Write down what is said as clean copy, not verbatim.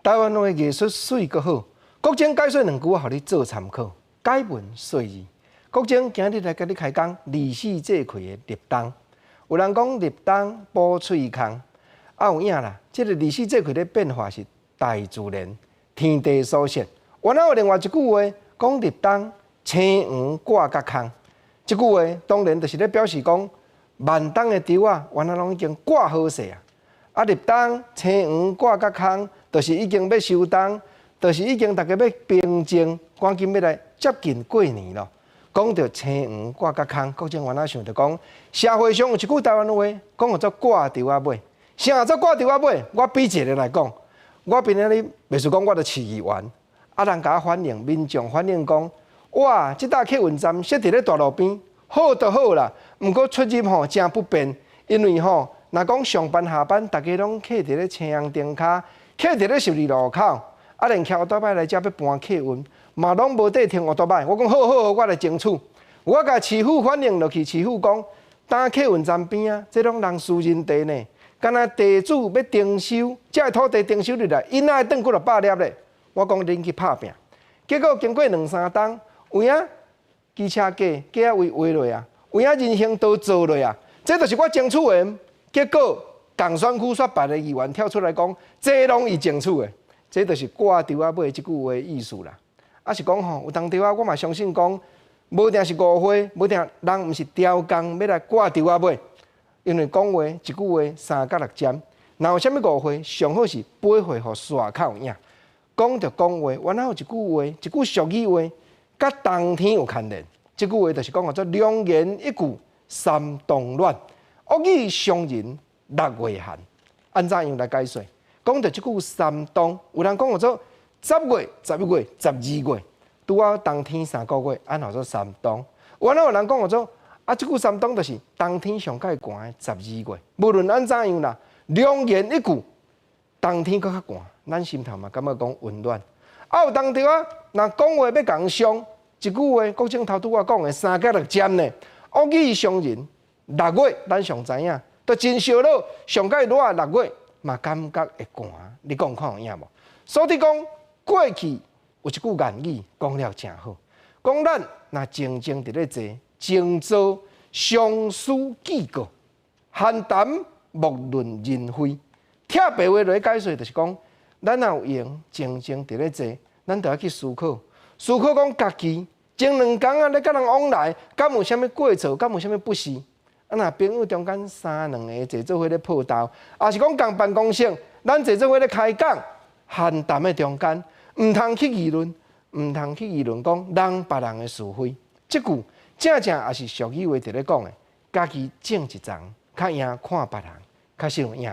台灣話藝術媠閣好，國珍解說兩句，我予你做參考。解文說字，國珍今日來共你開講二十四節氣的立冬。有人講立冬補喙空，啊有影啦。這個二十四節氣的變化是大自然天地所設。原來有另外一句話講立冬青黃掛甲空，這句話當然就是咧表示講萬冬的稻仔，原來攏已經割好勢啊。啊，立冬青黃掛甲空，就是已經欲收冬，就是已經逐家欲平靜，趕緊欲來接近過年咯。講著青黃掛甲空，國珍原來想著講，社會上有一句台灣話，講叫做掛稻仔尾。啥做掛稻仔尾？我比一个來講，我平常日袂輸講，我著市議員，啊人共我反映，民眾反映講，哇，這搭客運站設佇咧大路邊，好就好啦，毋過出入吼誠不便，因為吼，若講上班下班，逐家攏徛佇咧青紅燈跤，徛佇咧十字路口，啊，連騎歐多擺來遮欲搬客運，嘛攏無地停歐多擺。我講好好好，我來爭取。我共市府反映落去，市府講，當客運站邊仔，這攏人私人地呢，敢若地主欲徵收，這个土地徵收入來，𪜶愛轉幾若百粒咧。我講恁去拍拚，結果經過兩三冬，有影機車架架仔位畫落啊，有影人行道做落啊，這就是我爭取的。結果，仝選區煞別个議員跳出來講，這攏伊爭取的，這就是掛稻仔尾這句話意思啦。啊是講吼，有當時仔我嘛相信講，無定是誤會，無定人毋是刁工欲來掛稻仔尾，因為講話一句話三角六針，若有啥物誤會，上好是背回予煞較有影。講著講話，原來有一句話，一句俗語話，佮冬天有牽連。這句話就是講叫做良言一句三冬暖。惡語傷人六月寒，按怎樣來解說？講著這句三冬，有人講叫做10月、11月、12月，拄好冬天3個月，按號做三冬。原來有人講叫做啊，這句三冬就是冬天上蓋寒的十二月。無論按怎樣啦，良言一句，冬天閣較寒，咱心頭嘛感覺講溫暖。啊，有當時仔，若講話欲共人傷，一句話，國珍頭拄仔講的三角六針呢，惡語傷人。六月，咱上知影，都真燒熱，上蓋熱六月嘛感覺會寒，你講看有影無？所以講過去有一句諺語講了誠好，講咱若靜靜佇咧坐，靜坐相思記過，閒談莫論人非。拆白話來解說，就是講咱若有閒靜靜佇咧坐，咱就愛去思考，思考講家己前兩工啊咧佮人往來，敢有啥物過錯，敢有啥物不是？啊，若朋友中間三兩个坐做伙咧報道，抑是講仝辦公室，咱坐做伙咧開講，閒談的中間，毋通去議論，毋通去議論講人別人的是非。這句正正也是俗語話佇咧講的，家己種一層，較贏看別人，較實有影。